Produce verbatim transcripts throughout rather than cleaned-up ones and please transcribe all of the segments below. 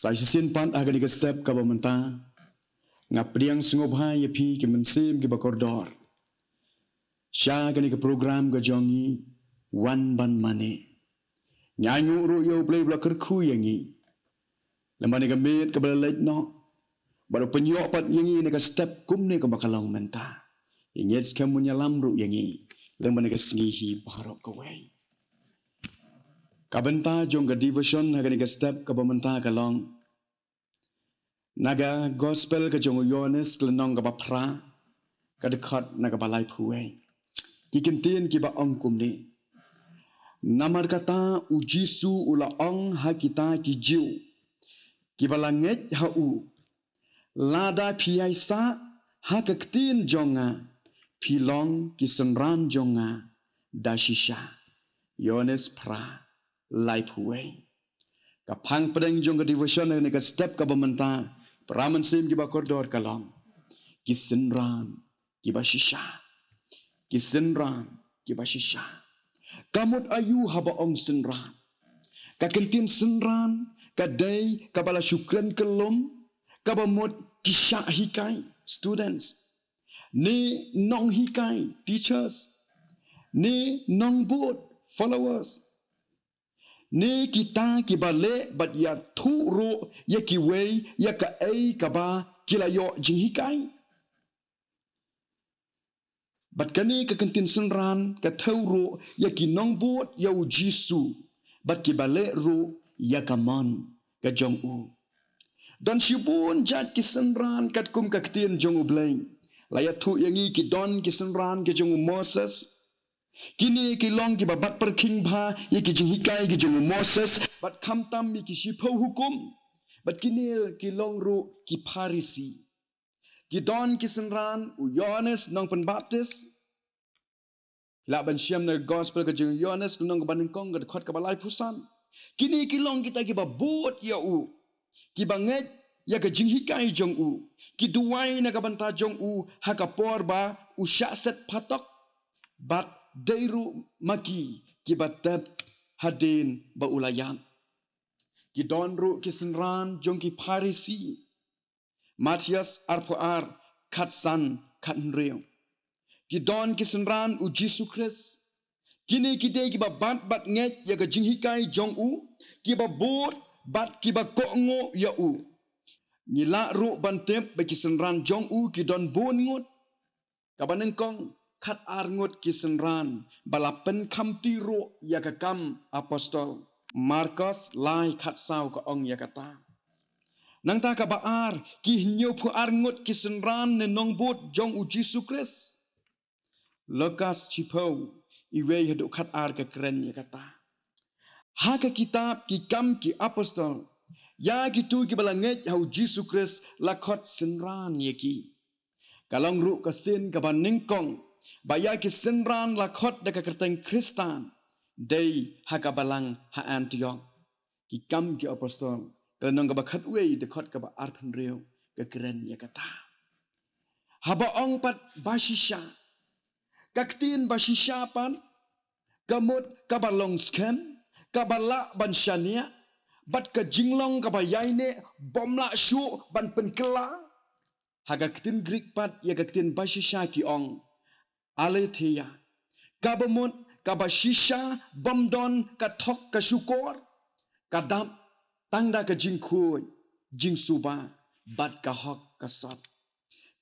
Sa shisien pat ha kane ka step kaba mynta, nga pdiang sngewbha ïa phi ki mynsiem kiba kordor sha kane ka program ka jong ngi, Wan Ban Mane. Nga ainguh ruh ïa U Blei ba la kyrkhu ïa ngi lem bad kane ka miet kaba la leit noh, bad u pynïoh pat ïa ngi na ka step kumne kaba ka long mynta. Ïa ngi skhem un ïalam ruh ïa ngi lem bad kane ka sngi hi baroh kawei. Ka bynta jong ka devotion ha kane ka step kaba mynta ka long na ka Gospel ka jong u Ïohannes, ka lynnong kaba phra, ka dkhot na kaba laiphew wei. Ki ktien kiba ong kumne: Namar kata U Jisu u la ong ha kita ki Jiw kiba la ngeit ha u: Lada phi ïai sah ha ka ktien jong nga, phi long ki synran jong nga da shisha. Ïohannes phra, laiphew wei. Ka phang pdeng jong ka devotion ha kane ka step kaba mynta, para mynsiem kiba kordor, ka long: Ki synran kiba shisha. Ki synran kiba shisha. Ka mut aïu haba ong synran? Ka ktien synran ka dei kaba la shu kren kyllum, kaba mut ki shah hikai, students, ne nonghikai, teachers, ne nongbud, followers, ne kita kiba leh bad ïathuh ruh ïa kiwei ïa kaei kaba ki la ïoh jinghikai. Bad kane ka ktien synran ka thew ruh ïa ki nongbud ïa U Jisu, bad kiba leh ruh ïa ka mon ka jong u. Don shibun jait ki synran katkum ka ktien jong U Blei. La ïathuh ïa ngi ki don ki synran ki jong u Moses. Kine ki long kiba bat pyrkhing bha ïa ki jinghikai ki jong u Moses, bad khamtam ïa ki shiphew hukum. Bad kine ki long ruh ki Pharisi. Ki don ki synran u Ïohannes Nongpynbaptis. Lah ban shem na ka Gospel ka jong u Ïohannes, ka lynnong kaba nyngkong, ka dkhot kaba laiphew san. Kine ki long kita kiba bud ïa u, kiba ngeit ïa ka jinghikai jong u, ki duwai na ka bynta jong u ha ka por ba u shah set phatok, bad dei ruh ma ki kiba tep hadien ba u la ïap. Ki don ruh ki synran jong ki Pharisi. Mathaios arphew ar, khatsan, khathynriew. Ki don ki synran u Jisu Khrist. Kine ki dei kiba bat bad ngeit ïa ka jinghikai jong u, kiba bud bad kiba kohnguh ïa u. Ngi lah ruh ban tip ba ki synran jong u ki don bun ngut. Kaba nyngkong, khatar ngut ki synran ba la pynkhamti ruh ïa ka Kam Apostol. Markos lai khatsaw ka ong ïa kata. Nangta kaba ar, ki hynñiewphew ar ngut ki synran ne nongbud jong u Jisu Khrist. Lukas shiphew, iwei haduh khatar ka kren ïa kata. Ha ka kitab Ki Kam ki Apostol, ïa kito kiba la ngeit ha u Jisu Khrist la khot synran ïa ki. Ka long ruh ka sien kaba nyngkong ba ïa ki synran la khot da ka kyrteng Khristan, dei ha ka balang ha Antiok. Ki Kam ki Apostol, ka lynnong kaba khatwei, dkhot kaba arphew hynriew, ka kren ïa kata. Haba ong pat ba shisha, ka ktien ba shisha pat ka mut kaba long skhem, kaba lah ban shaniah, bad ka jinglong kaba ïaineh bym lah shuh ban pynkylla. Ha ka ktien Grik pat ïa ka ktien ba shisha ki ong aletheia, kaba mut kaba shisha, bym don ka thok ka shukor, ka dap tang da ka jingkhuid, jingsuba, bad ka hok ka sot.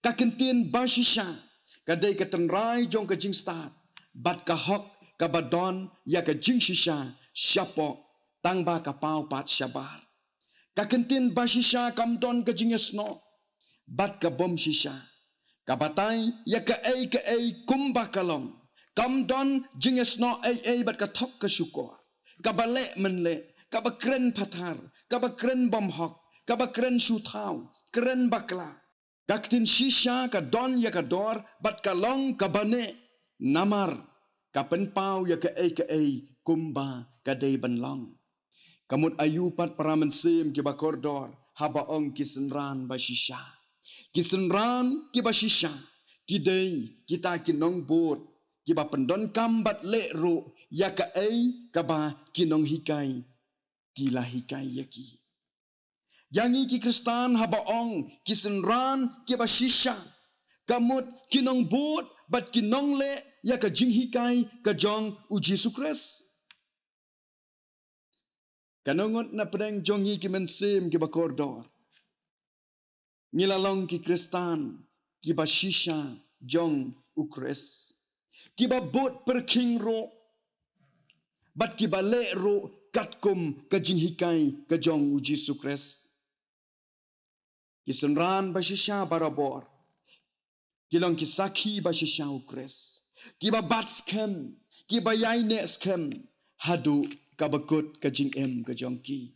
Ka ktien ba shisha ka dei ka tynrai jong ka jingstad bad ka hok kaba don ïa ka jingshisha shapoh tang ba ka paw pat shabar. Ka ktien ba shisha kam don ka jingïasnoh bad ka bym shisha. Ka batai ïa kaei kaei kumba ka long. Kam don jingïasnoh ei ei bad ka thok ka shukor. Kaba leh mynleh, kaba kren pathar, kaba kren bym hok, kaba kren shu thaw, kren bakla. Ka ktien shisha ka don ïa ka dor bad ka long kaba neh, namar ka pynpaw ïa kaei kaei kumba ka dei ban long. Ka mut aïu pat para mynsiem kiba kordor haba ong ki synran ba shisha? Ki synran kiba shisha ki dei kita ki nongbud kiba pyndonkam bad leh ruh ïa kaei kaba ki nonghikai ki la hikai ïa ki. Ïa ngi ki Khristan haba ong ki synran kiba shisha, ka mut ki nongbud bad ki nongleh ïa ka jinghikai ka jong u Jisu Khrist. Kano ngut na pdeng jong ngi ki mynsiem kiba kordor, ngi la long ki Khristan kiba shisha jong u Khrist, kiba bud pyrkhing ruh, bad kiba leh ruh katkum ka jinghikai ka jong u Jisu Khrist. Ki synran ba shisha barabor ki long ki sakhi ba shisha u Khrist, kiba bat skhem, kiba ïaineh skhem haduh kaba kut ka jingim ka jong ki.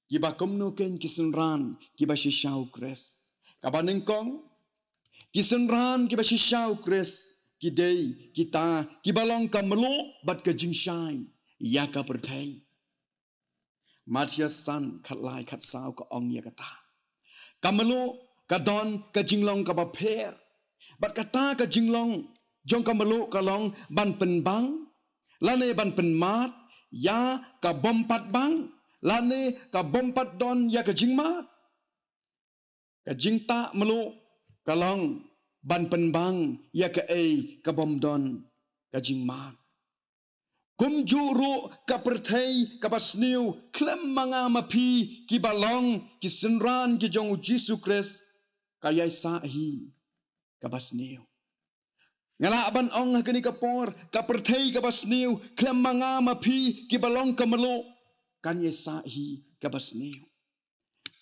Kiba kumno kein ki synran kiba shisha u Khrist? Kaba nyngkong, ki synran kiba shisha u Khrist ki dei kita kiba long ka mluh bad ka jingshai ïa ka pyrthei. Mathaios san khatlai khatsaw ka ong ïa kata. Ka mluh ka don ka jinglong kaba pher, bad kata ka jinglong jong ka mluh ka long ban pynbang, lane ban pynmad ïa ka bym pat bang, lane ka bym pat don ïa ka jingmad. Ka jingtah mluh ka long ban pynbang ïa kaei ka bym don ka jingmad. Kumjuh ruh ka pyrthei kaba sniew khlem ma nga ma phi kiba long ki synran ki jong u Jisu Khrist, ka ïaisah hi kaba sniew. Nga lah ban ong ha kane ka por, ka pyrthei kaba sniew khlem ma nga ma phi kiba long ka mluh, kan ïaisah hi kaba sniew.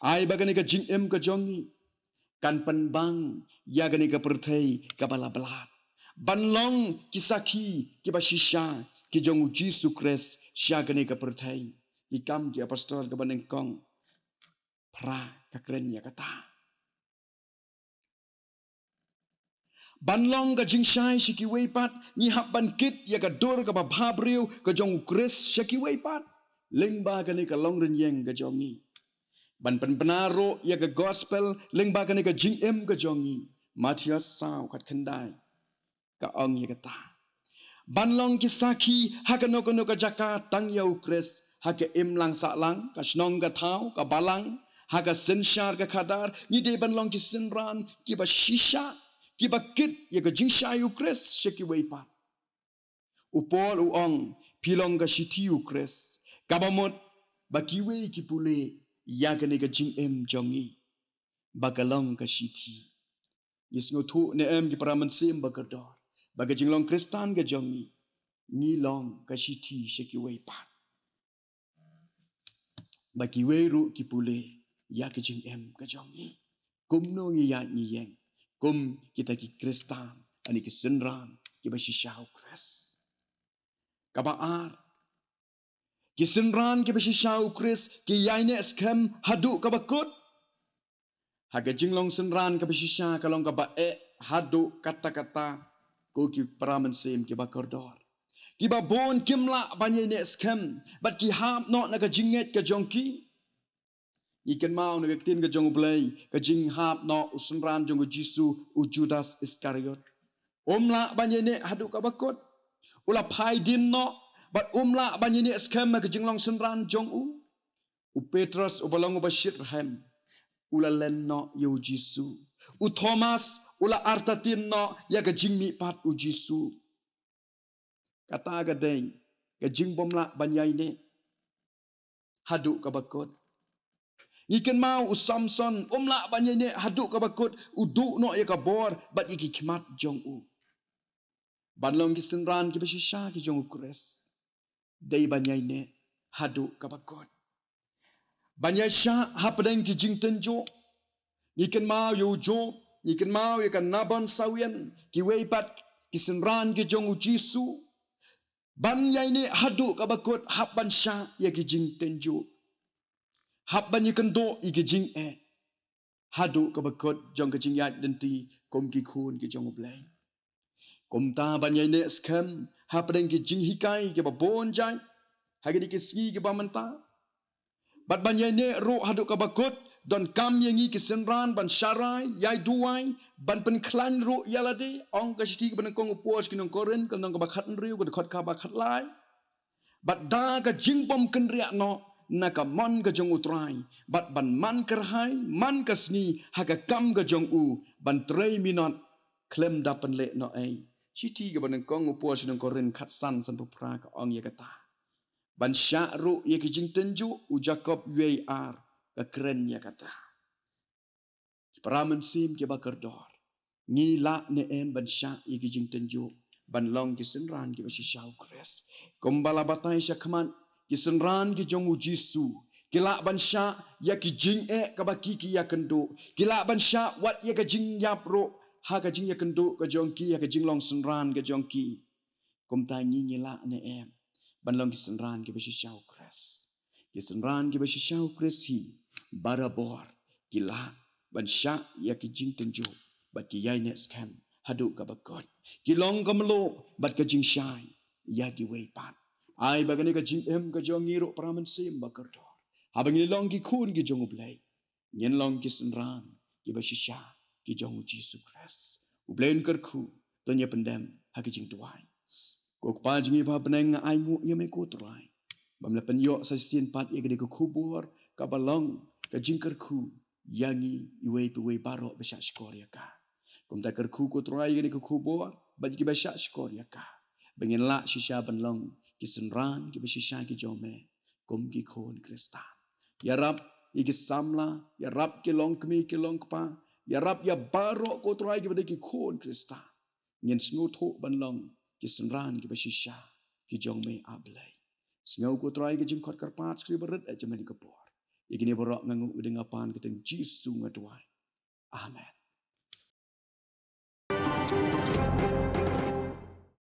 Ai ba kane ka jingim ka jong ngi kan pynbang ïa kane ka pyrthei kaba la blad, ban long ki sakhi kiba shisha ki jong u Jisu Khrist sha kane ka pyrthei. Ki Kam ki Apostol kaba nyngkong, phra ka kren ïa kata. Ban long ka jingshai sha kiwei pat, ngi hap ban kit ïa ka dur kaba bhabriew ka jong u Khrist sha kiwei pat lyngba kane ka longrynïeng ka jong ngi. Ban pynbna ruh ïa ka gospel lyngba kane ka jingim ka jong ngi. Mathaios saw khatkhyndai ka ong ïa kata. Ban long ki sakhi ha kano kano ka jaka tang ïa u Khrist, ha ka imlang sahlang, ka shnong ka thaw, ka balang, ha ka synshar ka khadar, ngi dei ban long ki synran kiba shisha, kiba kit ïa ka jingshai u Khrist sha kiwei pat. U Paul u ong, phi long ka shithi u Khrist, kaba mut ba kiwei ki pule ïa kane ka jingim jong ngi ba ka long ka shithi. Ngi sngewthuh ne em ki para mynsiem ba kordor, ba ka jinglong Khristan ka jong ngi, ngi long ka shithi sha kiwei pat, ba kiwei ruh ki pule ïa ka jingim ka jong ngi? Kumno ngi ïaid ngi ïeng kum kita ki Khristan, ani ki synran kiba shisha u Khrist? Kaba ar, ki synran kiba shisha u Khrist ki ïaineh skhem haduh kaba kut. Ha ka jinglong synran kaba shisha ka long kaba eh haduh katta katta, ko ki para mynsiem kiba kordor. Kiba bun kim lah ban ïaineh skhem bad ki hap noh na ka jingngeit ka jong ki. Ngi kynmaw na ka ktien ka jong U Blei, ka jinghap noh u synran jong u Jisu, u Judas Iskariot. Um lah ban ïaineh haduh kaba kut. U la phai dien noh, bad um lah ban ïaineh skhem ha ka jinglong synran jong u. U Petros uba long uba shitrhem, u la len noh ïa u Jisu. U Thomas u la artatien noh ïa ka jingmihpat u Jisu. Kata ka dei ka jingbymlah ban ïaineh haduh kaba kut. Ngi kynmaw u Samson, um lah ban ïaineh haduh kaba kut, u duh noh ïa ka bor bad ïa ki khmat jong u. Ban long ki synran kiba shisha ki jong u Khrist, dei ban ïaineh haduh kaba kut. Ban ïaishah hapdeng ki jingtynjuh. Ngi kynmaw ïa u Job, ngi kynmaw ïa ka Nabon Sawien, kiwei pat ki synran ki jong u Jisu. Ban ïaineh haduh kaba kut hap ban shah ïa ki jingtynjuh. Hap ban ïakynduh ïa ki jingeh haduh kaba kut jong ka jingïaid lynti kum ki khun ki jong U Blei. Kumta ban ïaineh skhem hapdeng ki jinghikai kiba bun jait ha kine ki sngi kiba mynta. Bad ban ïaineh ruh haduh kaba kut, donkam ïa ngi ki synran ban sharai, ïai duwai, ban pynkhlaiñ ruh ïa lade, ong ka shithi kaba nyngkong u Paul sha ki nong Korinth, ka lynnong kaba khathynriew, ka dkhot kaba khatlai. Bad da ka jingbymkynriah noh na ka mon ka jong U Trai, bad ban man kyrhai man ka sngi ha ka kam ka jong u, ban trei minot khlem da pynleh noh ei. Shithi kaba nyngkong u Paul sha ki nong Korinth khatsan, sanphew phra ka ong ïa kata. Ban shah ruh ïa ki jingtynjuh, u Jakob wei ar ka kren ïa kata. Ki para mynsiem kiba kordor, ngi lah ne em ban shah ïa ki jingtynjuh ban long ki synran kiba shisha U Khrist? Kumba la batai shakhmat, ki synran ki jong U Jisu ki lah ban shah ïa ki jingeh kaba ki ki ïakynduh. Ki lah ban shah wat ïa ka jingïap ruh ha ka jingïakynduh ka jong ki, ha ka jinglong synran ka jong ki. Kumta ngi, ngi lah ne em ban long ki synran kiba shisha U Khrist? Ki synran kiba shisha U Khrist hi barabor ki lah ban shah ïa ki jingtynjuh bad ki ïaineh skhem haduh kaba kut. Ki long ka mluh bad ka jingshai ïa kiwei pat. Ai ba kane ka jingim ka jong ngi ruh, para mynsiem ba kordor, haba ngi long ki khun ki jong U Blei, ngin long ki synran kiba shisha ki jong U Jisu Khrist. U Blei un kyrkhu, to ngin ïa pyndem ha ki jingduwai. Ko Kpa jong ngi ba ha bneng, nga ainguh ïa me ko Trai, ba me la pynïoh sa shisien pat ïa kane ka khubor kaba long ka jingkyrkhu ïa ngi iwei pa iwei baroh ba shah shkor ïa ka. Kumta kyrkhu ko Trai ïa kane ka khubor bad ïa kiba shah shkor ïa ka, ba ngin lah shisha ban long ki synran kiba shisha ki jong me kum ki khun Khristan. Ïarap ïa ki samla, ïarap ki longkmie ki longkpa, ïarap ïa baroh ko Trai kiba dei ki khun Khristan. Ngin sngewthuh ban long ki synran kiba shisha ki jong me, A Blei. Sngew ko Trai ka jingkhot kyrpad sha kane barit, eh, jong me ha kane ka por. Ïa kine baroh nga nguh, nga dei, nga pan ha ka kyrteng Jisu nga duwai. Amen.